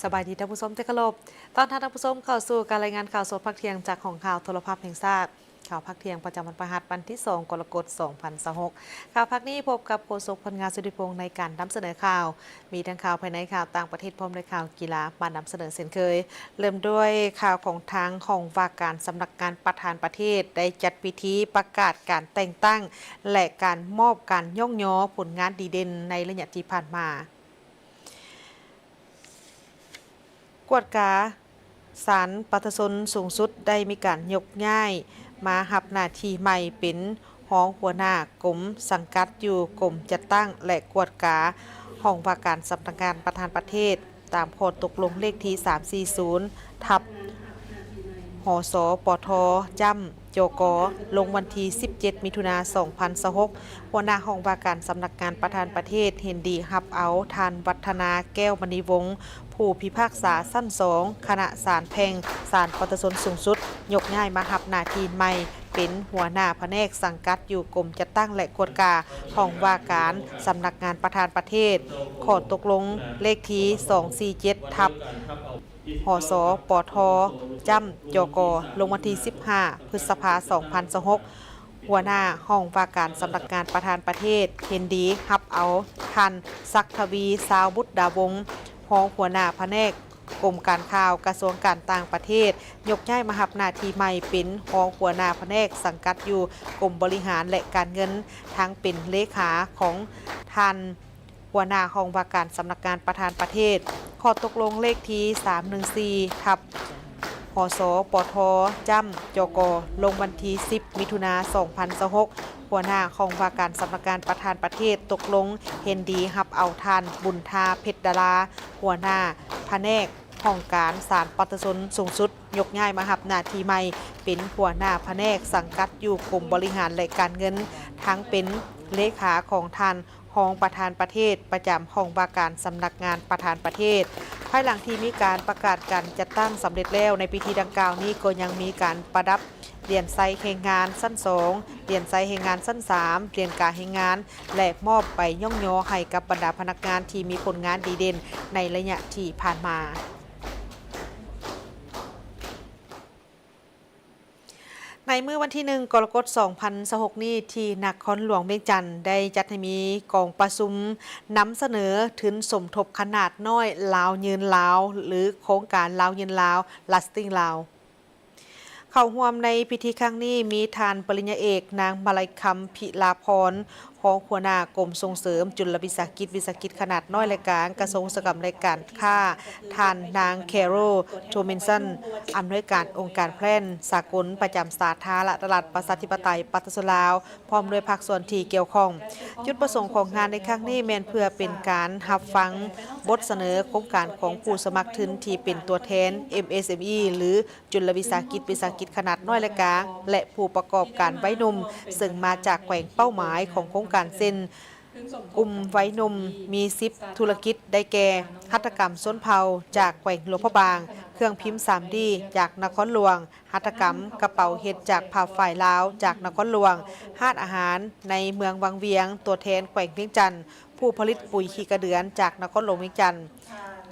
ສະບາຍດີທ່ານຜູ້ຊົມທີ່ເຄົາລົບ. ຕ້ອນຮັບທ່ານຜູ້ຊົມເຂົ້າສູ່ການລາຍງານຂ່າວສົດພາກທ່ຽງຈາກຫ້ອງຂ່າວໂທລະພາບແຫ່ງຊາດ. ຂ່າວພາກທ່ຽງປະຈຳວັນພະຫັດ ວັນທີສອງ ກໍລະກົດ ສອງພັນຊາວຫົກ. ຂ່າວພາກນີ້ພົບກັບໂຄສົກ ພົນງາມ ສຸດທິພົງ ໃນການນຳສະເໜີຂ່າວ. ມີທັງຂ່າວພາຍໃນ, ຂ່າວຕ່າງປະເທດ ພ້ອມດ້ວຍຂ່າວກິລາມານຳສະເໜີເຊັ່ນເຄີຍ. ເລີ່ມດ້ວຍຂ່າວຂອງທາງຫ້ອງວ່າການສຳນັກງານປະທານປະເທດ ໄດ້ຈັດພິທີປະກາດການແຕ່ງຕັ້ງ ແລະ ການມອບການຍ້ອງຍໍຜົນງານດີເດັ່ນໃນໄລຍະທີ່ຜ່ານມາ. ກວດກາ ສານປະຊາຊົນສູງສຸດໄດ້ມີການຍົກຍ້າຍມາຮັບໜ້າທີ່ໃໝ່ເປັນຮອງຫົວໜ້າກົມ ສັງກັດຢູ່ກົມຈັດຕັ້ງ ແລະ ກວດກາ ຫ້ອງວ່າການສຳນັກງານປະທານປະເທດ ຕາມຂໍ້ຕົກລົງເລກທີ ສາມສີ່ສູນ ທັບ ຫສປທ ຈ້ຳ ຈກ ລົງວັນທີ ສິບເຈັດ ມິຖຸນາ ສອງພັນຊາວຫົກ. ຫົວໜ້າຫ້ອງວ່າການສຳນັກງານປະທານປະເທດ ເຫັນດີຮັບເອົາທ່ານ ວັດທະນາ ແກ້ວມະນີວົງ ຜູ້ພິພາກສາຊັ້ນສອງ ຄະນະສານແພ່ງ ສານປະຊາຊົນສູງສຸດ ຍົກຍ້າຍມາຮັບໜ້າທີ່ໃໝ່ເປັນຫົວໜ້າພະແນກ ສັງກັດຢູ່ກົມຈັດຕັ້ງ ແລະ ກວດກາ ຫ້ອງວ່າການສຳນັກງານປະທານປະເທດ. ຂໍ້ຕົກລົງເລກທີ ສອງສີ່ເຈັດ ທັບ ຫສປທ ຈ້ຳ ຈກ ລົງວັນທີ ສິບຫ້າ ພຶດສະພາ ສອງພັນຊາວຫົກ. ຫົວໜ້າຫ້ອງວ່າການສຳນັກງານປະທານປະເທດ ເຫັນດີຮັບເອົາທ່ານ ສັກທະວີ ຊາວບຸດດາວົງ ຮອງຫົວໜ້າພະແນກກົມການຂ່າວ ກະຊວງການຕ່າງປະເທດ ຍົກຍ້າຍມາຮັບໜ້າທີ່ໃໝ່ເປັນຮອງຫົວໜ້າພະແນກ ສັງກັດຢູ່ກົມບໍລິຫານ ແລະ ການເງິນ ທັງເປັນເລຂາຂອງທ່ານ ຫົວໜ້າຫ້ອງວ່າການສຳນັກງານປະທານປະເທດ. ຂໍ້ຕົກລົງເລກທີ ສາມໜຶ່ງສີ່ ທັບ ຫສປທ ຈ້ຳ ຈກ ລົງວັນທີ ສິບ ມິຖຸນາ ສອງພັນຊາວຫົກ. ຫົວໜ້າຫ້ອງວ່າການສຳນັກງານປະທານປະເທດ ຕົກລົງເຫັນດີຮັບເອົາທ່ານ ບຸນທາ ເພັດດາລາ ຫົວໜ້າພະແນກຫ້ອງການສານປະຊາຊົນສູງສຸດ ຍົກຍ້າຍມາຮັບໜ້າທີ່ໃໝ່ເປັນຫົວໜ້າພະແນກ ສັງກັດຢູ່ກົມບໍລິຫານ ແລະ ການເງິນ ທັງເປັນເລຂາຂອງທ່ານ ຮອງປະທານປະເທດ ປະຈຳຫ້ອງວ່າການສຳນັກງານປະທານປະເທດ. ພາຍຫຼັງທີ່ມີການປະກາດການຈັດຕັ້ງສຳເລັດແລ້ວ, ໃນພິທີດັ່ງກ່າວນີ້ກໍຍັງມີການປະດັບຫຼຽນໄຊແຮງງານຊັ້ນສອງ, ຫຼຽນໄຊແຮງງານຊັ້ນສາມ, ຫຼຽນກາແຮງງານ ແລະ ມອບໃບຍ້ອງຍໍໃຫ້ກັບບັນດາພະນັກງານທີ່ມີຜົນງານດີເດັ່ນໃນໄລຍະທີ່ຜ່ານມາ. ໃນມື້ວັນທີໜຶ່ງ ກໍລະກົດ ສອງພັນຊາວຫົກນີ້ ທີ່ນະຄອນຫຼວງວຽງຈັນ ໄດ້ຈັດໃຫ້ມີກອງປະຊຸມນຳສະເໜີທຶນສົມທົບຂະໜາດນ້ອຍລາວຍືນລາວ ຫຼື ໂຄງການລາວຍືນລາວ Lasting Lao. ເຂົ້າຮ່ວມໃນພິທີຄັ້ງນີ້ ມີທ່ານປະລິນຍາເອກ ນາງມາໄລຄຳ ພິລາພອນ ຮອງຫົວໜ້າກົມສົ່ງເສີມຈຸນລະວິສາຫະກິດ ວິສາຫະກິດຂະໜາດນ້ອຍ ແລະ ກາງ ກະຊວງອຸດສາຫະກຳ ແລະ ການຄ້າ, ທ່ານນາງ ແຄໂຣ ໂທເມນສັນ ອຳນວຍການອົງການແພລນສາກົນປະຈຳສາທາລະນະລັດ ປະຊາທິປະໄຕ ປະຊາຊົນລາວ ພ້ອມດ້ວຍພາກສ່ວນທີ່ກ່ຽວຂ້ອງ. ຈຸດປະສົງຂອງງານໃນຄັ້ງນີ້ແມ່ນເພື່ອເປັນການຮັບຟັງບົດສະເໜີໂຄງການຂອງຜູ້ສະໝັກທຶນທີ່ເປັນຕົວແທນ ເອັມເອສເອັມອີ ຫຼື ຈຸນລະວິສາຫະກິດ ວິສາຫະກິດຂະໜາດນ້ອຍ ແລະ ກາງ ແລະ ຜູ້ປະກອບການໄວໜຸ່ມ ເຊິ່ງມາຈາກແຂວງເປົ້າໝາຍຂອງໂຄງການເຊັ່ນ ກຸ່ມໄວໜຸ່ມມີສິບທຸລະກິດ ໄດ້ແກ່ ຫັດຖະກຳຊົນເຜົ່າ ຈາກແຂວງຫຼວງພະບາງ, ເຄື່ອງພິມ ສາມດີ ຈາກນະຄອນຫຼວງ, ຫັດຖະກຳກະເປົາເຮັດຈາກຜ້າຝ້າຍລາວ ຈາກນະຄອນຫຼວງ, ຮ້ານອາຫານໃນເມືອງວັງວຽງ ຕົວແທນແຂວງວຽງຈັນ, ຜູ້ຜະລິດປຸຍຂີ້ກະເດືອນ ຈາກນະຄອນຫຼວງວຽງຈັນ,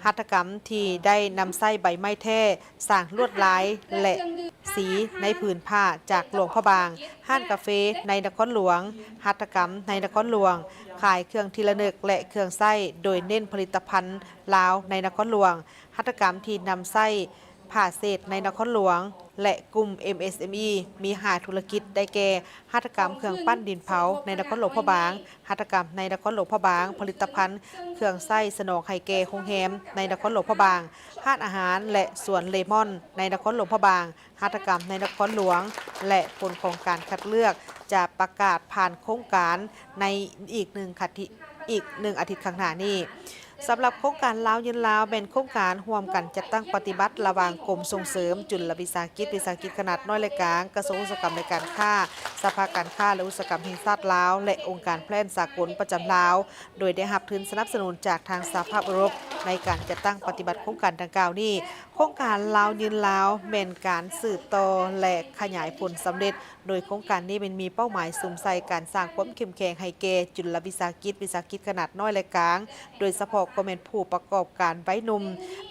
ຫັດຖະກຳທີ່ໄດ້ນຳໃຊ້ໃບໄມ້ແທ້ ສ້າງລວດລາຍ ແລະ ສີໃນຜືນຜ້າ ຈາກຫຼວງພະບາງ, ຮ້ານກາເຟໃນນະຄອນຫຼວງ, ຫັດຖະກຳໃນນະຄອນຫຼວງ, ຂາຍເຄື່ອງທີ່ລະນຶກ ແລະ ເຄື່ອງໃຊ້ ໂດຍເນັ້ນຜະລິດຕະພັນລາວໃນນະຄອນຫຼວງ, ຫັດຖະກຳທີ່ນຳໃຊ້ ຜ້າເສດໃນນະຄອນຫຼວງ ແລະ ກຸ່ມເອັມເອສເອັມອີ ມີຫ້າທຸລະກິດ ໄດ້ແກ່ ຫັດຖະກຳເຄື່ອງປັ້ນດິນເຜົາໃນນະຄອນຫຼວງພະບາງ, ຫັດຖະກຳໃນນະຄອນຫຼວງພະບາງ, ຜະລິດຕະພັນເຄື່ອງໃຊ້ສະໜອງໃຫ້ແກ່ໂຮງແຮມໃນນະຄອນຫຼວງພະບາງ, ຮ້ານອາຫານ ແລະ ສວນເລມອນໃນນະຄອນຫຼວງພະບາງ, ຫັດຖະກຳໃນນະຄອນຫຼວງ ແລະ ຜົນຂອງການຄັດເລືອກຈະປະກາດຜ່ານໂຄງການໃນອີກໜຶ່ງຄະທິ ອີກໜຶ່ງອາທິດຂ້າງໜ້ານີ້. ສຳລັບໂຄງການລາວຍືນລາວ ແມ່ນໂຄງການຮ່ວມກັນຈັດຕັ້ງປະຕິບັດລະຫວ່າງກົມສົ່ງເສີມຈຸນລະວິສາຫະກິດ ວິສາຫະກິດຂະໜາດນ້ອຍ ແລະ ກາງ, ກະຊວງອຸດສາຫະກຳ ແລະ ການຄ້າ, ສະພາການຄ້າ ແລະ ອຸດສາຫະກຳແຫ່ງຊາດລາວ ແລະ ອົງການແພລນສາກົນປະຈຳລາວ, ໂດຍໄດ້ຮັບທຶນສະໜັບສະໜູນຈາກທາງສະຫະພາບເອີຣົບ ໃນການຈັດຕັ້ງປະຕິບັດໂຄງການດັ່ງກ່າວນີ້. ໂຄງການລາວຍືນລາວ ແມ່ນການສືບຕໍ່ ແລະ ຂະຫຍາຍຜົນສຳເລັດ ໂດຍໂຄງການນີ້ແມ່ນມີເປົ້າໝາຍສຸມໃສ່ການສ້າງຄວາມເຂັ້ມແຂງໃຫ້ແກ່ຈຸນລະວິສາຫະກິດ ວິສາຫະກິດຂະໜາດນ້ອຍ ແລະ ກາງ, ໂດຍສະເພາະ ກໍແມ່ນຜູ້ປະກອບການໄວໜຸ່ມ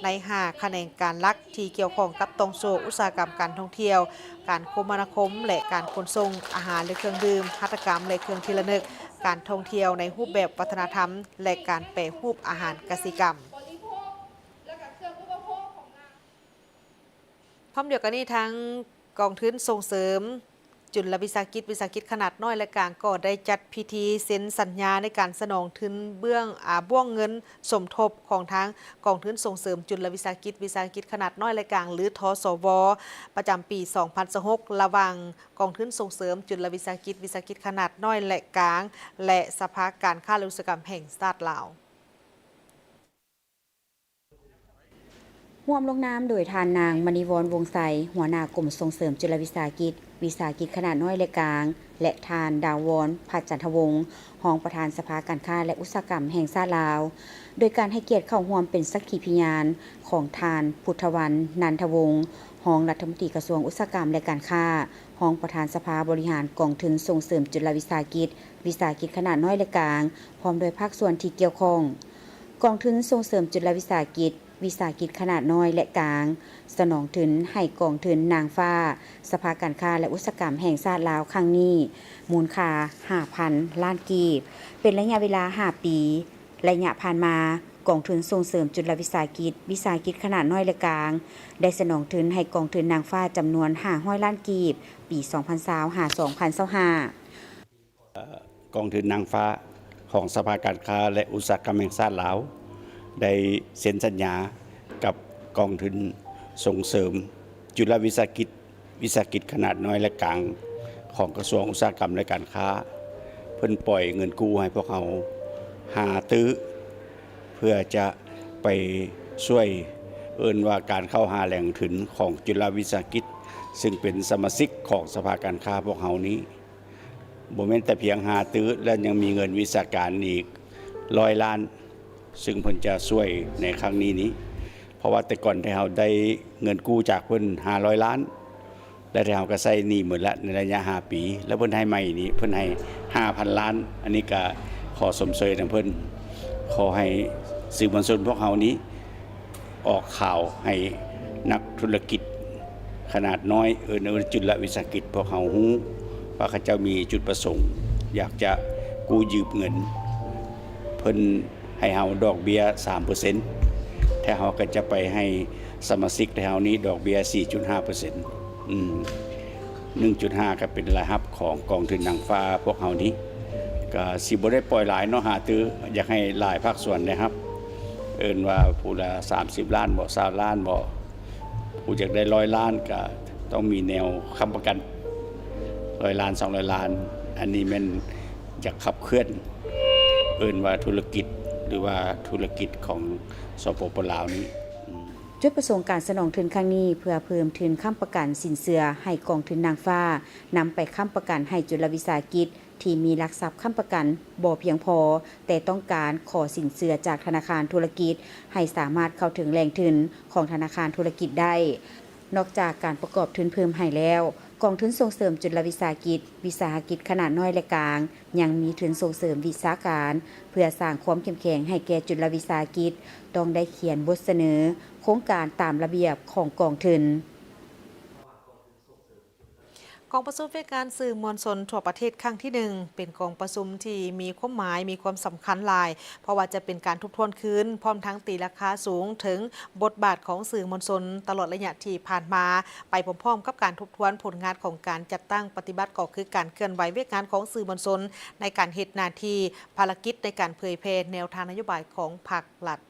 ໃນຫ້າຂະແໜງການຫຼັກທີ່ກ່ຽວຂ້ອງກັບຕ່ອງໂສ້ອຸດສາຫະກຳການທ່ອງທ່ຽວ, ການຄົມມະນາຄົມ ແລະ ການຂົນສົ່ງ, ອາຫານ ແລະ ເຄື່ອງດື່ມ, ຫັດຖະກຳ ແລະ ເຄື່ອງທີ່ລະນຶກ, ການທ່ອງທ່ຽວໃນຮູບແບບວັດທະນະທຳ ແລະ ການແປຮູບອາຫານກະສິກຳ. ພ້ອມດຽວກັນນີ້, ທາງກອງທຶນສົ່ງເສີມຈຸລະວິສາຫະກິດ, ວິສາຫະກິດຂະໜາດນ້ອຍ ແລະ ກາງ ກໍໄດ້ຈັດພິທີເຊັນສັນຍາໃນການສະໜອງທຶນເບື້ອງ, ອາ, ບ້ວງເງິນສົມທົບຂອງທາງກອງທຶນສົ່ງເສີມຈຸລະວິສາຫະກິດ, ວິສາຫະກິດຂະໜາດນ້ອຍ ແລະ ກາງ ຫຼື ທສວ ປະຈຳປີສອງພັນຊາວຫົກ ລະຫວ່າງກອງທຶນສົ່ງເສີມຈຸລະວິສາຫະກິດ, ວິສາຫະກິດຂະໜາດນ້ອຍ ແລະ ກາງ ແລະ ສະພາການຄ້າ ແລະ ອຸດສາຫະກຳແຫ່ງຊາດລາວ. ຮ່ວມລົງນາມໂດຍທ່ານນາງ ມະນີວອນ ວົງໄຊ, ຫົວໜ້າກົມສົ່ງເສີມຈຸລະວິສາຫະກິດ, ວິສາຫະກິດຂະໜາດນ້ອຍ ແລະ ກາງ ແລະ ທ່ານ ດາວອນ ພັດຈັນທະວົງ, ຮອງປະທານສະພາການຄ້າ ແລະ ອຸດສາຫະກຳແຫ່ງຊາດລາວ, ໂດຍການໃຫ້ກຽດເຂົ້າຮ່ວມເປັນສັກຂີພິຍານຂອງທ່ານ ພຸດທະວັນ ນັນທະວົງ, ຮອງລັດຖະມົນຕີກະຊວງອຸດສາຫະກຳ ແລະ ການຄ້າ, ຮອງປະທານສະພາບໍລິຫານກອງທຶນສົ່ງເສີມຈຸລະວິສາຫະກິດ, ວິສາຫະກິດຂະໜາດນ້ອຍ ແລະ ກາງ, ພ້ອມດ້ວຍພາກສ່ວນທີ່ກ່ຽວຂ້ອງ. ກອງທຶນສົ່ງເສີມຈຸລະວິສາຫະກິດ, ວິສາຫະກິດຂະໜາດນ້ອຍ ແລະ ກາງ ສະໜອງທຶນໃຫ້ກອງທຶນນາງຟ້າ ສະພາການຄ້າ ແລະ ອຸດສາຫະກຳແຫ່ງຊາດລາວຄັ້ງນີ້ ມູນຄ່າຫ້າພັນລ້ານກີບ, ເປັນໄລຍະເວລາຫ້າປີ. ໄລຍະຜ່ານມາ, ກອງທຶນສົ່ງເສີມຈຸລະວິສາຫະກິດ, ວິສາຫະກິດຂະໜາດນ້ອຍ ແລະ ກາງ ໄດ້ສະໜອງທຶນໃຫ້ກອງທຶນນາງຟ້າຈຳນວນຫ້າຮ້ອຍລ້ານກີບ, ປີສອງພັນຊາວ ຫາ ສອງພັນຊາວຫ້າ. ກອງທຶນນາງຟ້າຂອງສະພາການຄ້າ ແລະ ອຸດສາຫະກຳແຫ່ງຊາດລາວ ໄດ້ເຊັນສັນຍາກັບກອງທຶນສົ່ງເສີມຈຸລະວິສາຫະກິດ, ວິສາຫະກິດຂະໜາດນ້ອຍ ແລະ ກາງ ຂອງກະຊວງອຸດສາຫະກຳ ແລະ ການຄ້າ. ເພິ່ນປ່ອຍເງິນກູ້ໃຫ້ພວກເຮົາຫ້າຕື້ ເພື່ອຈະໄປຊ່ວຍ ເອີ້ນວ່າການເຂົ້າຫາແຫຼ່ງທຶນຂອງຈຸລະວິສາຫະກິດ ຊຶ່ງເປັນສະມາຊິກຂອງສະພາການຄ້າພວກເຮົານີ້. ບໍ່ແມ່ນແຕ່ພຽງຫ້າຕື້ ແລະ ຍັງມີເງິນວິຊາການອີກຮ້ອຍລ້ານ ຊຶ່ງເພິ່ນຈະຊ່ວຍໃນຄັ້ງນີ້ນີ້ ເພາະວ່າແຕ່ກ່ອນທີ່ເຮົາໄດ້ເງິນກູ້ຈາກເພິ່ນຫ້າຮ້ອຍລ້ານ ແລະ ທີ່ເຮົາກໍໃຊ້ໜີ້ໝົດລະໃນໄລຍະຫ້າປີ ແລ້ວເພິ່ນໃຫ້ໃໝ່ນີ້ ເພິ່ນໃຫ້ຫ້າພັນລ້ານ. ອັນນີ້ກໍຂໍຊົມເຊີຍນຳເພິ່ນ, ຂໍໃຫ້ສື່ມວນຊົນພວກເຮົານີ້ ອອກຂ່າວໃຫ້ນັກທຸລະກິດຂະໜາດນ້ອຍ ເອີ້ນວ່າຈຸລະວິສາຫະກິດ ພວກເຮົາຮູ້ວ່າເຂົາເຈົ້າມີຈຸດປະສົງຢາກຈະກູ້ຢືມເງິນ ເພິ່ນໃຫ້ເຮົາດອກເບ້ຍສາມເປີເຊັນ ແຕ່ເຮົາກໍຈະໄປໃຫ້ສະມາຊິກແຖວເຮົານີ້ດອກເບ້ຍສີ່ຈຸດຫ້າເປີເຊັນ. ອືມ ໜຶ່ງຈຸດຫ້າ ກໍເປັນລາຍຮັບຂອງກອງທຶນນາງຟ້າພວກເຮົານີ້. ກໍຊິບໍ່ໄດ້ປ່ອຍຫຼາຍເນາະ ຫ້າຕື້, ຢາກໃຫ້ຫຼາຍພາກສ່ວນໄດ້ຮັບ, ເອີ້ນວ່າຜູ້ລະສາມສິບລ້ານບໍ ຊາວລ້ານບໍ, ຜູ້ຢາກໄດ້ຮ້ອຍລ້ານ ກໍຕ້ອງມີແນວຄ້ຳປະກັນ ຮ້ອຍລ້ານ ສອງຮ້ອຍລ້ານ. ອັນນີ້ແມ່ນຢາກຂັບເຄື່ອນ ເອີ້ນວ່າທຸລະກິດ ຫຼືວ່າທຸລະກິດຂອງ ສປປ ລາວນີ້. ອືມ ຈຸດປະສົງການສະໜອງທຶນຄັ້ງນີ້ ເພື່ອເພີ່ມທຶນຄ້ຳປະກັນສິນເຊື່ອໃຫ້ກອງທຶນນາງຟ້າ ນຳໄປຄ້ຳປະກັນໃຫ້ຈຸລະວິສາຫະກິດທີ່ມີຫຼັກຊັບຄ້ຳປະກັນບໍ່ພຽງພໍ, ແຕ່ຕ້ອງການຂໍສິນເຊື່ອຈາກທະນາຄານທຸລະກິດ ໃຫ້ສາມາດເຂົ້າເຖິງແຫຼ່ງທຶນຂອງທະນາຄານທຸລະກິດໄດ້. ນອກຈາກການປະກອບທຶນເພີ່ມໃຫ້ແລ້ວ, ກອງທຶນສົ່ງເສີມຈຸລະວິສາຫະກິດ, ວິສາຫະກິດຂະໜາດນ້ອຍ ແລະ ກາງ ຍັງມີທຶນສົ່ງເສີມວິຊາການ ເພື່ອສ້າງຄວາມເຂັ້ມແຂງໃຫ້ແກ່ຈຸລະວິສາຫະກິດ, ຕ້ອງໄດ້ຂຽນບົດສະເໜີໂຄງການຕາມລະບຽບຂອງກອງທຶນ. ກອງປະຊຸມວຽກງານສື່ມວນຊົນທົ່ວປະເທດຄັ້ງທີໜຶ່ງ ເປັນກອງປະຊຸມທີ່ມີຄວາມໝາຍ, ມີຄວາມສຳຄັນຫຼາຍ, ເພາະວ່າຈະເປັນການທົບທວນຄືນ, ພ້ອມທັງຕີລາຄາສູງເຖິງບົດບາດຂອງສື່ມວນຊົນຕະຫຼອດໄລຍະທີ່ຜ່ານມາ, ໄປພ້ອມໆກັບການທົບທວນຜົນງານຂອງການຈັດຕັ້ງປະຕິບັດ ກໍຄືການເຄື່ອນໄຫວວຽກງານຂອງສື່ມວນຊົນໃນການເຮັດໜ້າທີ່, ພາລະກິດໃນການເຜີຍແຜ່ແນວທາງນະໂຍບາຍຂອງພັກລັດ.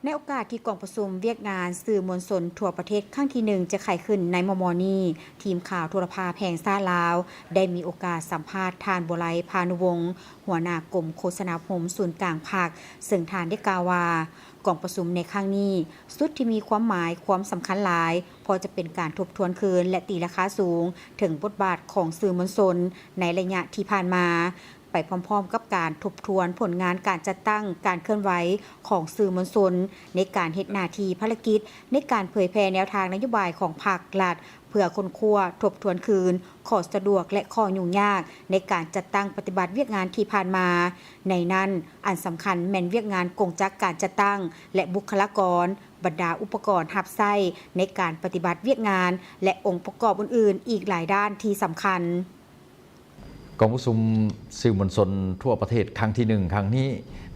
ໃນໂອກາດທີ່ກອງປະຊຸມວຽກງານສື່ມວນຊົນທົ່ວປະເທດຄັ້ງທີໜຶ່ງຈະໄຂຂຶ້ນໃນມໍ່ໆນີ້, ທີມຂ່າວໂທລະພາບແຫ່ງຊາດລາວ ໄດ້ມີໂອກາດສຳພາດທ່ານ ບົວໄລ ພານຸວົງ, ຫົວໜ້າກົມໂຄສະນາອົບຮົມສູນກາງພັກ, ເຊິ່ງທ່ານໄດ້ກ່າວວ່າ ກອງປະຊຸມໃນຄັ້ງນີ້ ສຸດທີ່ມີຄວາມໝາຍ, ຄວາມສຳຄັນຫຼາຍ, ເພາະຈະເປັນການທົບທວນຄືນ ແລະ ຕີລາຄາສູງເຖິງບົດບາດຂອງສື່ມວນຊົນໃນໄລຍະທີ່ຜ່ານມາ. ໄປພ້ອມໆກັບການທົບທວນຜົນງານການຈັດຕັ້ງການເຄື່ອນໄຫວຂອງສື່ມວນຊົນ ໃນການເຮັດໜ້າທີ່ພາລະກິດໃນການເຜີຍແຜ່ແນວທາງນະໂຍບາຍຂອງພັກລັດ ເພື່ອຄົ້ນຄວ້າທົບທວນຄືນຂໍ້ສະດວກ ແລະ ຂໍ້ຫຍຸ້ງຍາກໃນການຈັດຕັ້ງປະຕິບັດວຽກງານທີ່ຜ່ານມາ. ໃນນັ້ນ, ອັນສຳຄັນແມ່ນວຽກງານກົງຈັກການຈັດຕັ້ງ ແລະ ບຸກຄະລາກອນ, ບັນດາອຸປະກອນຮັບໃຊ້ໃນການປະຕິບັດວຽກງານ ແລະ ອົງປະກອບອື່ນໆອີກຫຼາຍດ້ານທີ່ສຳຄັນ. ກອງປະຊຸມສື່ມວນຊົນທົ່ວປະເທດຄັ້ງທີໜຶ່ງຄັ້ງນີ້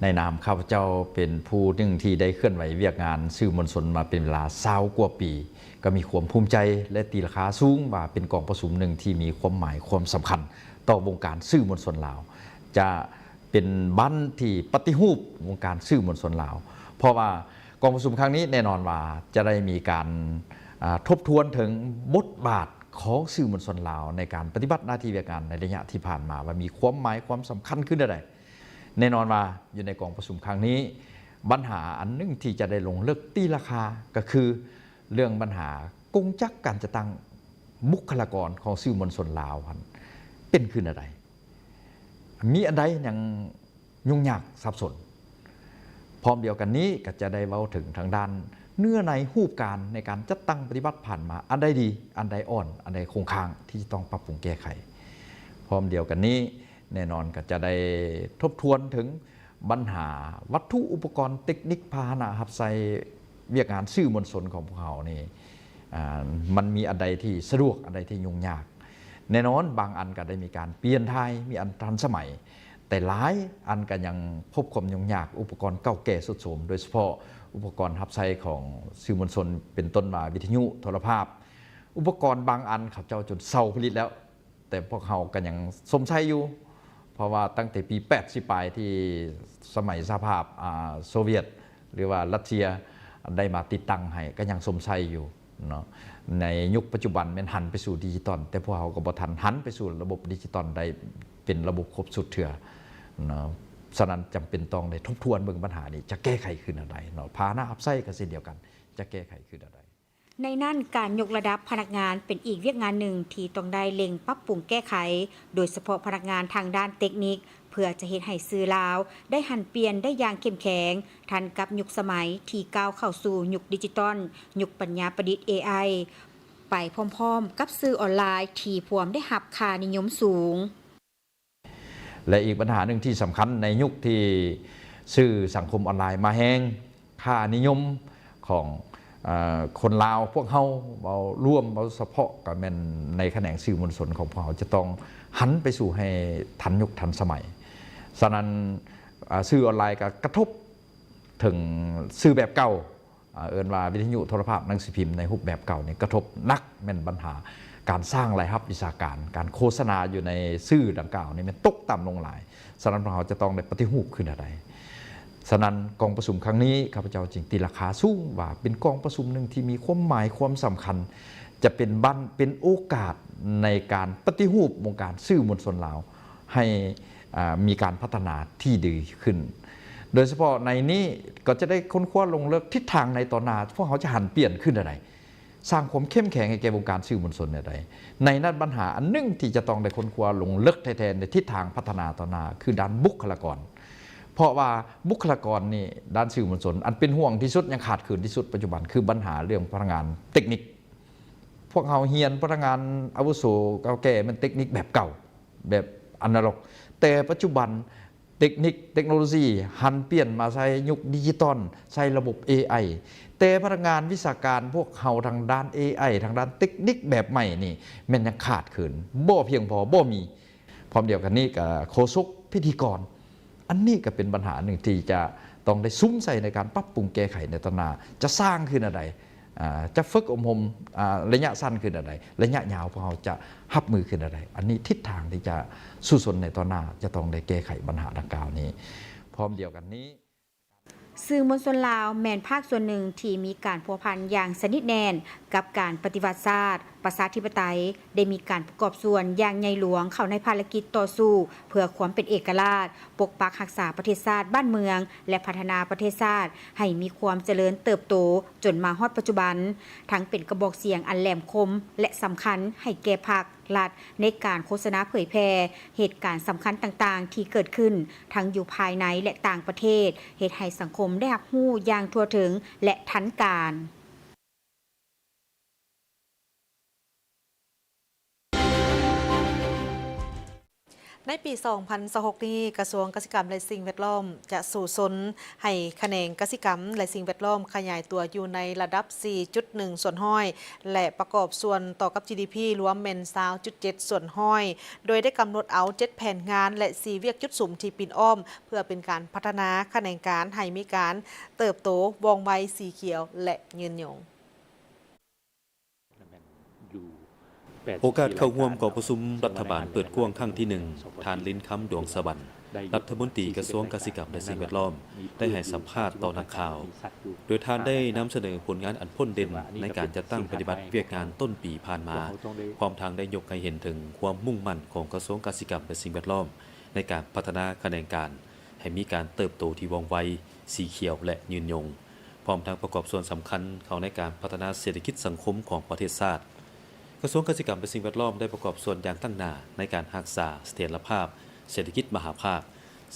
ໃນນາມຂ້າພະເຈົ້າເປັນຜູ້ໜຶ່ງທີ່ໄດ້ເຄື່ອນໄຫວວຽກງານສື່ມວນຊົນມາເປັນເວລາຊາວກວ່າປີ, ກໍມີຄວາມພູມໃຈ ແລະ ຕີລາຄາສູງວ່າເປັນກອງປະຊຸມໜຶ່ງທີ່ມີຄວາມໝາຍຄວາມສຳຄັນຕໍ່ວົງການສື່ມວນຊົນລາວ, ຈະເປັນບັ້ນທີ່ປະຕິຮູບວົງການສື່ມວນຊົນລາວ, ເພາະວ່າກອງປະຊຸມຄັ້ງນີ້ແນ່ນອນວ່າຈະໄດ້ມີການ ອາ ທົບທວນເຖິງບົດບາດ ຂອງສື່ມວນຊົນລາວໃນການປະຕິບັດໜ້າທີ່ວຽກງານໃນໄລຍະທີ່ຜ່ານມາ ວ່າມີຄວາມໝາຍຄວາມສຳຄັນຄືແນວໃດ. ແນ່ນອນວ່າຢູ່ໃນກອງປະຊຸມຄັ້ງນີ້, ບັນຫາອັນໜຶ່ງທີ່ຈະໄດ້ລົງເລິກຕີລາຄາ ກໍຄືເລື່ອງບັນຫາກົງຈັກການຈັດຕັ້ງບຸກຄະລາກອນຂອງສື່ມວນຊົນລາວຫັ້ນ ເປັນຄືແນວໃດ, ມີອັນໃດຍັງ ຫຍຸ້ງຍາກສັບສົນ. ພ້ອມດຽວກັນນີ້ກໍຈະໄດ້ເວົ້າເຖິງທາງດ້ານເນື້ອໃນຮູບການໃນການຈັດຕັ້ງປະຕິບັດຜ່ານມາ, ອັນໃດດີ, ອັນໃດອ່ອນ, ອັນໃດຄົງຄ້າງທີ່ຈະຕ້ອງປັບປຸງແກ້ໄຂ. ພ້ອມດຽວກັນນີ້ແນ່ນອນກໍຈະໄດ້ທົບທວນເຖິງບັນຫາວັດຖຸອຸປະກອນເຕັກນິກພາຫະນະຮັບໃຊ້ວຽກງານສື່ມວນຊົນຂອງພວກເຮົານີ້ ອາ ມັນມີອັນໃດທີ່ສະດວກ, ອັນໃດທີ່ຫຍຸ້ງຍາກ. ແນ່ນອນ, ບາງອັນກໍໄດ້ມີການປ່ຽນຖ່າຍ, ມີອັນທັນສະໄໝ, ແຕ່ຫຼາຍອັນກໍຍັງພົບຄວາມຫຍຸ້ງຍາກ, ອຸປະກອນເກົ່າແກ່ຊຸດໂຊມ, ໂດຍສະເພາະອຸປະກອນຮັບໃຊ້ຂອງສື່ມວນຊົນ, ເປັນຕົ້ນວ່າວິທະຍຸ, ໂທລະພາບ, ອຸປະກອນບາງອັນເຂົາເຈົ້າຈົນເຊົາຜະລິດແລ້ວ, ແຕ່ພວກເຮົາກໍຍັງຊົມໃຊ້ຢູ່, ເພາະວ່າຕັ້ງແຕ່ປີແປດສິບປາຍທີ່ສະໄໝສະຫະພາບ ອາ ໂຊວຽດ ຫຼືວ່າຣັດເຊຍໄດ້ມາຕິດຕັ້ງໃຫ້ ກໍຍັງຊົມໃຊ້ຢູ່ເນາະ. ໃນຍຸກປັດຈຸບັນແມ່ນຫັນໄປສູ່ດິຈິຕອນ, ແຕ່ພວກເຮົາກໍບໍ່ທັນຫັນໄປສູ່ລະບົບດິຈິຕອນໄດ້ເປັນລະບົບຄົບຊຸດເທື່ອເນາະ. ສະນັ້ນຈຳເປັນຕ້ອງໄດ້ທົບທວນເບິ່ງບັນຫານີ້ ຈະແກ້ໄຂຄືແນວໃດເນາະ. ພາຫະນະຮັບໃຊ້ກໍເຊັ່ນດຽວກັນ ຈະແກ້ໄຂຄືແນວໃດ. ໃນນັ້ນ, ການຍົກລະດັບພະນັກງານເປັນອີກວຽກງານໜຶ່ງທີ່ຕ້ອງໄດ້ເລັ່ງປັບປຸງແກ້ໄຂ, ໂດຍສະເພາະພະນັກງານທາງດ້ານເຕັກນິກ, ເພື່ອຈະເຮັດໃຫ້ສື່ລາວໄດ້ຫັນປ່ຽນໄດ້ຢ່າງເຂັ້ມແຂງ, ທັນກັບຍຸກສະໄໝທີ່ກ້າວເຂົ້າສູ່ຍຸກດິຈິຕອນ, ຍຸກປັນຍາປະດິດ ເອໄອ ໄປພ້ອມໆກັບສື່ອອນລາຍທີ່ພວມໄດ້ຮັບຄ່ານິຍົມສູງ. ແລະ ອີກບັນຫາໜຶ່ງທີ່ສຳຄັນໃນຍຸກທີ່ສື່ສັງຄົມອອນລາຍມາແຮງ, ຄ່ານິຍົມຂອງ ເອີ ຄົນລາວພວກເຮົາ ເວົ້າລວມ ເວົ້າສະເພາະ ກໍແມ່ນໃນຂະແໜງສື່ມວນຊົນຂອງພວກເຮົາ ຈະຕ້ອງຫັນໄປສູ່ໃຫ້ທັນຍຸກທັນສະໄໝ. ສະນັ້ນ ອາ ສື່ອອນລາຍກໍກະທົບເຖິງສື່ແບບເກົ່າ ອາ ເອີ້ນວ່າວິທະຍຸ, ໂທລະພາບ, ໜັງສືພິມໃນຮູບແບບເກົ່ານີ້ ກະທົບໜັກແມ່ນບັນຫາການສ້າງລາຍຮັບວິຊາການ, ການໂຄສະນາຢູ່ໃນສື່ດັ່ງກ່າວນີ້ແມ່ນຕົກຕ່ຳລົງຫຼາຍ. ສະນັ້ນ ພວກເຮົາຈະຕ້ອງໄດ້ປະຕິຮູບຄືແນວໃດ? ສະນັ້ນ ກອງປະຊຸມຄັ້ງນີ້ ຂ້າພະເຈົ້າຈຶ່ງຕີລາຄາສູງວ່າເປັນກອງປະຊຸມໜຶ່ງທີ່ມີຄວາມໝາຍຄວາມສຳຄັນ, ຈະເປັນບັ້ນ, ເປັນໂອກາດໃນການປະຕິຮູບວົງການສື່ມວນຊົນລາວ ໃຫ້ ອາ ມີການພັດທະນາທີ່ດີຂຶ້ນ. ໂດຍສະເພາະໃນນີ້ກໍຈະໄດ້ຄົ້ນຄວ້າລົງເລິກທິດທາງໃນຕໍ່ໜ້າ ພວກເຮົາຈະຫັນປ່ຽນຂຶ້ນແນວໃດ, ສ້າງຄວາມເຂັ້ມແຂງໃຫ້ແກ່ວົງການສື່ມວນຊົນແນວໃດ. ໃນນັ້ນບັນຫາອັນໜຶ່ງທີ່ຈະຕ້ອງໄດ້ຄົ້ນຄວ້າລົງເລິກແທ້ໆ ໃນທິດທາງພັດທະນາຕໍ່ໜ້າ ຄືດ້ານບຸກຄະລາກອນ. ເພາະວ່າບຸກຄະລາກອນນີ້ ດ້ານສື່ມວນຊົນ ອັນເປັນຫ່ວງທີ່ສຸດ ຍັງຂາດເຂີນທີ່ສຸດປັດຈຸບັນ ຄືບັນຫາເລື່ອງພະນັກງານເຕັກນິກ. ພວກເຮົາຮຽນພະນັກງານອາວຸໂສເກົ່າແກ່ແມ່ນເຕັກນິກແບບເກົ່າ, ແບບອານາລັອກ, ແຕ່ປັດຈຸບັນເຕັກນິກ ເຕັກໂນໂລຊີຫັນປ່ຽນມາໃຊ້ຍຸກດິຈິຕອນ, ໃຊ້ລະບົບເອໄອ, ແຕ່ພະນັກງານວິຊາການພວກເຮົາທາງດ້ານເອໄອ, ທາງດ້ານເຕັກນິກແບບໃໝ່ນີ້ ແມ່ນຍັງຂາດເຂີນ, ບໍ່ພຽງພໍ, ບໍ່ມີ. ພ້ອມດຽວກັນນີ້ກໍໂຄສົກ, ພິທີກອນ, ອັນນີ້ກໍເປັນບັນຫາໜຶ່ງທີ່ຈະຕ້ອງໄດ້ສຸມໃສ່ໃນການປັບປຸງແກ້ໄຂໃນຕໍ່ໜ້າ, ຈະສ້າງຄືແນວໃດ, ອາ ຈະຝຶກອົບຮົມ, ອາ ໄລຍະສັ້ນຄືແນວໃດ, ໄລຍະຍາວພວກເຮົາຈະຮັບມືຄືແນວໃດ. ອັນນີ້ທິດທາງທີ່ຈະສູ້ຊົນໃນຕໍ່ໜ້າ ຈະຕ້ອງໄດ້ແກ້ໄຂບັນຫາດັ່ງກ່າວນີ້. ພ້ອມດຽວກັນນີ້, ສື່ມວນຊົນລາວແມ່ນພາກສ່ວນໜຶ່ງທີ່ມີການພົວພັນຢ່າງສະໜິດແໜ້ນກັບການປະຕິວັດຊາດ, ປະຊາທິປະໄຕ ໄດ້ມີການປະກອບສ່ວນຢ່າງໃຫຍ່ຫຼວງເຂົ້າໃນພາລະກິດຕໍ່ສູ້ເພື່ອຄວາມເປັນເອກະລາດ, ປົກປັກຮັກສາປະເທດຊາດບ້ານເມືອງ ແລະ ພັດທະນາປະເທດຊາດໃຫ້ມີຄວາມຈະເລີນເຕີບໂຕຈົນມາຮອດປັດຈຸບັນ, ທັງເປັນກະບອກສຽງອັນແຫຼມຄົມ ແລະ ສຳຄັນໃຫ້ແກ່ພັກ, ລັດ ໃນການໂຄສະນາເຜີຍແຜ່ເຫດການສຳຄັນຕ່າງໆທີ່ເກີດຂຶ້ນ ທັງຢູ່ພາຍໃນ ແລະ ຕ່າງປະເທດ, ເຮັດໃຫ້ສັງຄົມໄດ້ຮັບຮູ້ຢ່າງທົ່ວເຖິງ ແລະ ທັນການ. ໃນປີສອງພັນຊາວຫົກນີ້, ກະຊວງກະສິກຳ ແລະ ສິ່ງແວດລ້ອມ ຈະສູ້ຊົນໃຫ້ຂະແໜງກະສິກຳ ແລະ ສິ່ງແວດລ້ອມ ຂະຫຍາຍຕົວຢູ່ໃນລະດັບສີ່ຈຸດໜຶ່ງສ່ວນຮ້ອຍ ແລະ ປະກອບສ່ວນຕໍ່ກັບ ຈີ ດີ ພີ ລວມແມ່ນຊາວຈຸດເຈັດສ່ວນຮ້ອຍ ໂດຍໄດ້ກຳນົດເອົາເຈັດແຜນງານ ແລະ ສີ່ວຽກຈຸດສຸມທີ່ປິ່ນອ້ອມ ເພື່ອເປັນການພັດທະນາຂະແໜງການໃຫ້ມີການເຕີບໂຕວ່ອງໄວ, ສີຂຽວ ແລະ ຍືນຍົງ. ໂອກາດເຂົ້າຮ່ວມກອງປະຊຸມລັດຖະບານເປີດກວ້າງຄັ້ງທີໜຶ່ງ, ທ່ານ ລິນຄຳ ດວງສະຫວັນ ລັດຖະມົນຕີກະຊວງກະສິກຳ ແລະ ສິ່ງແວດລ້ອມ ໄດ້ໃຫ້ສຳພາດຕໍ່ນັກຂ່າວ, ໂດຍທ່ານໄດ້ນຳສະເໜີຜົນງານອັນໂດດເດັ່ນໃນການຈັດຕັ້ງປະຕິບັດວຽກງານຕົ້ນປີຜ່ານມາ, ພ້ອມທັງໄດ້ຍົກໃຫ້ເຫັນເຖິງຄວາມມຸ່ງໝັ້ນຂອງກະຊວງກະສິກຳ ແລະ ສິ່ງແວດລ້ອມ ໃນການພັດທະນາຂະແໜງການໃຫ້ມີການເຕີບໂຕທີ່ວ່ອງໄວ, ສີຂຽວ ແລະ ຍືນຍົງ, ພ້ອມທັງປະກອບສ່ວນສຳຄັນເຂົ້າໃນການພັດທະນາເສດຖະກິດສັງຄົມຂອງປະເທດຊາດ. ກະຊວງກະສິກຳ ແລະ ສິ່ງແວດລ້ອມ ໄດ້ປະກອບສ່ວນຢ່າງຕັ້ງໜ້າໃນການຮັກສາສະຖຽນລະພາບເສດຖະກິດມະຫາພາກ,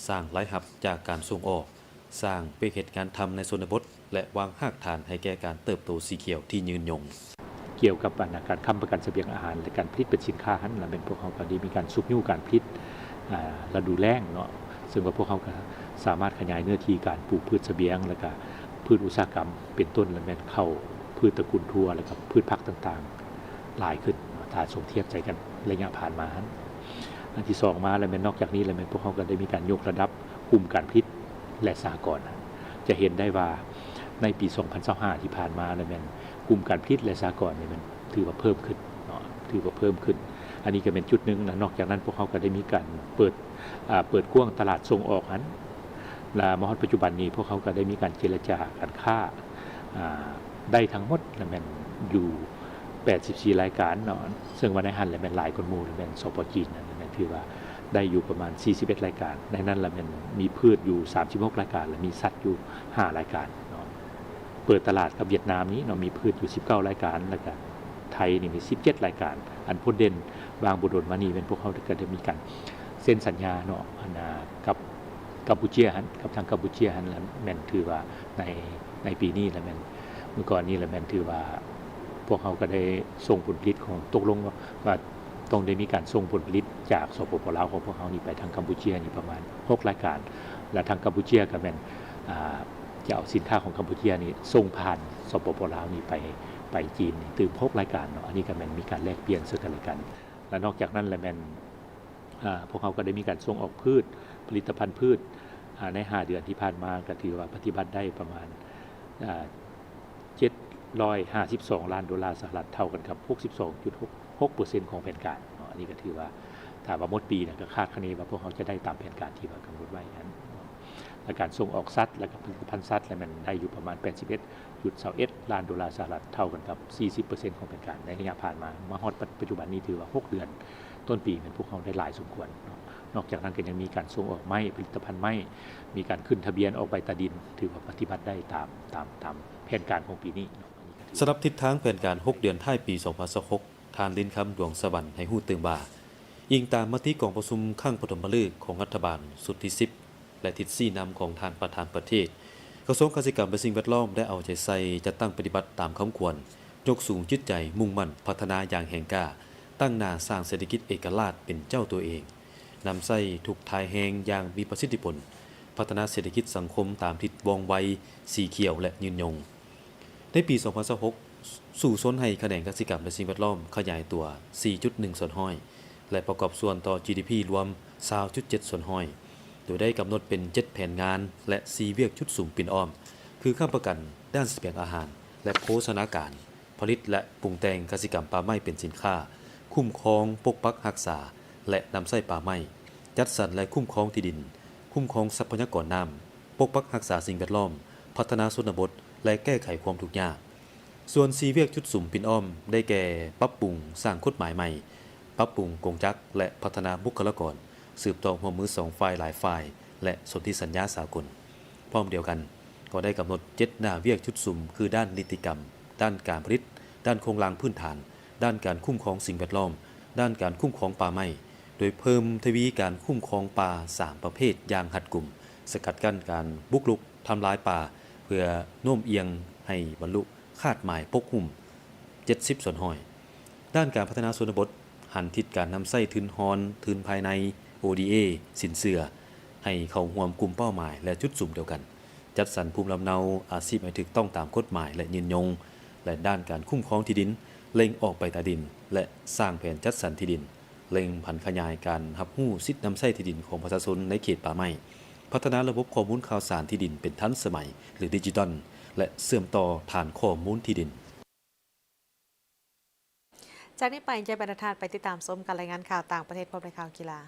ສ້າງລາຍຮັບຈາກການສົ່ງອອກ, ສ້າງວຽກເຮັດງານທຳໃນຊົນນະບົດ ແລະ ວາງຮາກຖານໃຫ້ແກ່ການເຕີບໂຕສີຂຽວທີ່ຍືນຍົງ. ກ່ຽວກັບອັນນາ ການຄ້ຳປະກັນສະບຽງອາຫານ ແລະ ການຜະລິດເປັນສິນຄ້າຫັ້ນລະແມ່ນ ພວກເຮົາກໍໄດ້ມີການຊຸກຍູ້ການຜະລິດ ອ່າ ລະດູແລ້ງເນາະ, ເຊິ່ງວ່າພວກເຮົາກໍສາມາດຂະຫຍາຍເນື້ອທີ່ການປູກພືດສະບຽງ ແລະ ກະພືດອຸດສາຫະກຳ ເປັນຕົ້ນລະແມ່ນເຂົ້າ, ພືດຕະກຸນຖົ່ວ ແລະ ກະພືດຜັກຕ່າງໆຫຼາຍຂຶ້ນເນາະ ຖ້າສົມທຽບໃສ່ກັນໄລຍະຜ່ານມາຫັ້ນ. ອັນທີສອງມາລະແມ່ນ ນອກຈາກນີ້ລະແມ່ນ ພວກເຮົາກໍໄດ້ມີການຍົກລະດັບ ກຸ່ມການຜະລິດ ແລະ ສະຫະກອນ. ຈະເຫັນໄດ້ວ່າໃນປີສອງພັນຊາວຫ້າທີ່ຜ່ານມາລະແມ່ນ ກຸ່ມການຜະລິດ ແລະ ສະຫະກອນນີ້ແມ່ນຖືວ່າເພີ່ມຂຶ້ນເນາະ, ຖືວ່າເພີ່ມຂຶ້ນ. ອັນນີ້ກໍແມ່ນຈຸດໜຶ່ງ, ແລະ ນອກຈາກນັ້ນພວກເຮົາກໍໄດ້ມີການເປີດ, ອາ, ເປີດກວ້າງຕະຫຼາດສົ່ງອອກຫັ້ນ, ແລະ ມາຮອດປັດຈຸບັນນີ້ພວກເຮົາກໍໄດ້ມີການເຈລະຈາການຄ້າ, ອາ, ໄດ້ທັງໝົດລະແມ່ນຢູ່ ແປດສິບສີ່ລາຍການເນາະ, ເຊິ່ງວ່າໃນຫັ້ນລະແມ່ນຫຼາຍກວ່າໝູ່ລະແມ່ນ ສປ ຈີນ ນັ້ນລະແມ່ນຖືວ່າໄດ້ຢູ່ປະມານສີ່ສິບເອັດລາຍການ, ໃນນັ້ນລະແມ່ນມີພືດຢູ່ສາມສິບຫົກລາຍການ ແລະ ມີສັດຢູ່ຫ້າລາຍການເນາະ. ເປີດຕະຫຼາດກັບຫວຽດນາມນີ້ເນາະ ມີພືດຢູ່ສິບເກົ້າລາຍການ ແລ້ວກະໄທນີ້ມີສິບເຈັດລາຍການ. ອັນໂດດເດັ່ນຫວ່າງບໍ່ດົນມານີ້ແມ່ນພວກເຮົາກໍໄດ້ມີການເຊັນສັນຍາເນາະ ອັນ ກັບ ກັມພູເຈຍຫັ້ນ ກັບທາງກັມພູເຈຍຫັ້ນລະແມ່ນຖືວ່າໃນ ໃນປີນີ້ລະແມ່ນ ມື້ກ່ອນນີ້ລະແມ່ນຖືວ່າພວກເຮົາກໍໄດ້ສົ່ງຜົນຜະລິດຂອງ ຕົກລົງວ່າ ວ່າຕ້ອງໄດ້ມີການສົ່ງຜົນຜະລິດຈາກ ສປປ ລາວ ຂອງພວກເຮົານີ້ໄປທາງກັມພູເຈຍນີ້ປະມານຫົກລາຍການ ແລະ ທາງກັມພູເຈຍກໍແມ່ນ ອ່າ ຈະເອົາສິນຄ້າຂອງກັມພູເຈຍນີ້ສົ່ງຜ່ານ ສປປ ລາວ ນີ້ໄປ ໄປຈີນນີ້ຕື່ມຫົກລາຍການເນາະ. ອັນນີ້ກໍແມ່ນມີການແລກປ່ຽນເຊິ່ງກັນແລະກັນ ແລະ ນອກຈາກນັ້ນລະແມ່ນ ອ່າ ພວກເຮົາກໍໄດ້ມີການສົ່ງອອກພືດ ຜະລິດຕະພັນພືດ ອ່າ ໃນຫ້າເດືອນທີ່ຜ່ານມາ ກໍຖືວ່າປະຕິບັດໄດ້ປະມານ ອ່າ ເຈັດຮ້ອຍຫ້າສິບສອງລ້ານໂດລາສະຫະລັດ ເທົ່າກັນກັບຫົກສິບສອງຈຸດຫົກຫົກເປີເຊັນຂອງແຜນການເນາະ. ອັນນີ້ກໍຖືວ່າ ຖ້າວ່າໝົດປີນະ ກໍຄາດຄະເນວ່າພວກເຮົາຈະໄດ້ຕາມແຜນການທີ່ວ່າກຳນົດໄວ້ຫັ້ນເນາະ. ແລະ ການສົ່ງອອກສັດ ແລະ ກໍຜະລິດຕະພັນສັດ ລະແມ່ນໄດ້ຢູ່ປະມານແປດສິບເອັດຈຸດຊາວເອັດລ້ານໂດລາສະຫະລັດ ເທົ່າກັນກັບສີ່ສິບເປີເຊັນຂອງແຜນການໃນໄລຍະຜ່ານມາ. ມາຮອດປັດຈຸບັນນີ້ຖືວ່າຫົກເດືອນ ຕົ້ນປີແມ່ນພວກເຮົາໄດ້ຫຼາຍສົມຄວນເນາະ. ນອກຈາກນັ້ນກໍຍັງມີການສົ່ງອອກໄມ້, ຜະລິດຕະພັນໄມ້, ມີການຂຶ້ນທະບຽນອອກໃບຕາດິນ, ຖືວ່າປະຕິບັດໄດ້ຕາມ, ຕາມ, ຕາມແຜນການຂອງປີນີ້ເນາະ. ສຳລັບທິດທາງແຜນການຫົກເດືອນທ້າຍປີສອງພັນຊາວຫົກ ທ່ານ ລິນຄຳ ດວງສະຫວັນ ໃຫ້ຮູ້ຕື່ມວ່າ, ອີງຕາມມະຕິກອງປະຊຸມຄັ້ງປະຖົມມະລຶກຂອງລັດຖະບານຊຸດທີສິບ ແລະ ທິດຊີ້ນຳຂອງທ່ານປະທານປະເທດ, ກະຊວງກະສິກຳ ແລະ ສິ່ງແວດລ້ອມ ໄດ້ເອົາໃຈໃສ່ຈັດຕັ້ງປະຕິບັດຕາມຄຳຂວັນ, ຍົກສູງຈິດໃຈມຸ່ງໝັ້ນພັດທະນາຢ່າງແຮງກ້າ, ຕັ້ງໜ້າສ້າງເສດຖະກິດເອກະລາດເປັນເຈົ້າຕົວເອງ, ນຳໃຊ້ທຸກທ່າແຮງຢ່າງມີປະສິດທິຜົນ, ພັດທະນາເສດຖະກິດສັງຄົມຕາມທິດວ່ອງໄວ, ສີຂຽວ ແລະ ຍືນຍົງ. ໃນປີສອງພັນຊາວຫົກ ສູ້ຊົນໃຫ້ຂະແໜງກະສິກຳ ແລະ ສິ່ງແວດລ້ອມຂະຫຍາຍຕົວສີ່ຈຸດໜຶ່ງສ່ວນຮ້ອຍ ແລະ ປະກອບສ່ວນຕໍ່ ຈີ ດີ ພີ ລວມຊາວຈຸດເຈັດສ່ວນຮ້ອຍ ໂດຍໄດ້ກຳນົດເປັນເຈັດແຜນງານ ແລະ ສີ່ວຽກຈຸດສຸມປິ່ນອ້ອມ ຄື ຄ້ຳປະກັນດ້ານສະບຽງອາຫານ ແລະ ໂພຊະນາການ, ຜະລິດ ແລະ ປຸງແຕ່ງກະສິກຳປ່າໄມ້ເປັນສິນຄ້າ, ຄຸ້ມຄອງ, ປົກປັກຮັກສາ ແລະ ນຳໃຊ້ປ່າໄມ້, ຈັດສັນ ແລະ ຄຸ້ມຄອງທີ່ດິນ, ຄຸ້ມຄອງຊັບພະຍາກອນນ້ຳ, ປົກປັກຮັກສາສິ່ງແວດລ້ອມ, ພັດທະນາຊົນນະບົດ ແລະ ແກ້ໄຂຄວາມທຸກຍາກ. ສ່ວນສີ່ວຽກຈຸດສຸມປິ່ນອ້ອມ ໄດ້ແກ່ ປັບປຸງສ້າງກົດໝາຍໃໝ່, ປັບປຸງກົງຈັກ ແລະ ພັດທະນາບຸກຄະລາກອນ, ສືບຕໍ່ຮ່ວມມືສອງຝ່າຍຫຼາຍຝ່າຍ ແລະ ສົນທິສັນຍາສາກົນ. ພ້ອມດຽວກັນ ກໍໄດ້ກຳນົດເຈັດໜ້າວຽກຈຸດສຸມ ຄື ດ້ານນິຕິກຳ, ດ້ານການຜະລິດ, ດ້ານໂຄງລ່າງພື້ນຖານ, ດ້ານການຄຸ້ມຄອງສິ່ງແວດລ້ອມ, ດ້ານການຄຸ້ມຄອງປ່າໄມ້, ໂດຍເພີ່ມທະວີການຄຸ້ມຄອງປ່າສາມປະເພດຢ່າງຮັດກຸມ, ສະກັດກັ້ນການບຸກລຸກທຳລາຍປ່າ ເພື່ອໂນ້ມອຽງໃຫ້ບັນລຸຄາດໝາຍປົກຫຸ້ມ ເຈັດສິບສ່ວນຮ້ອຍ. ດ້ານການພັດທະນາຊົນນະບົດ ຫັນທິດການນຳໃຊ້ທຶນຮອນ, ທຶນພາຍໃນ, ໂອດີເອ, ສິນເຊື່ອ ໃຫ້ເຂົ້າຮ່ວມກຸ່ມເປົ້າໝາຍ ແລະ ຈຸດສຸມດຽວກັນ, ຈັດສັນພູມລຳເນົາອາຊີບໃຫ້ຖືກຕ້ອງຕາມກົດໝາຍ ແລະ ຍືນຍົງ, ແລະ ດ້ານການຄຸ້ມຄອງທີ່ດິນ, ເລັ່ງອອກໃບຕາດິນ ແລະ ສ້າງແຜນຈັດສັນທີ່ດິນ, ເລັ່ງຜັນຂະຫຍາຍການຮັບຮູ້ສິດນຳໃຊ້ທີ່ດິນຂອງປະຊາຊົນໃນເຂດປ່າໄມ້, ພັດທະນາລະບົບຂໍ້ມູນຂ່າວສານທີ່ດິນເປັນທັນສະໄໝ ຫຼື ດິຈິຕອນ ແລະ ເຊື່ອມຕໍ່ຖານຂໍ້ມູນທີ່ດິນ. ຈາກນີ້ໄປ ຈະພາທຸກທ່ານໄປຕິດຕາມຊົມການລາຍງານຂ່າວຕ່າງປະເທດ ພົບໃນຂ່າວກິລາ.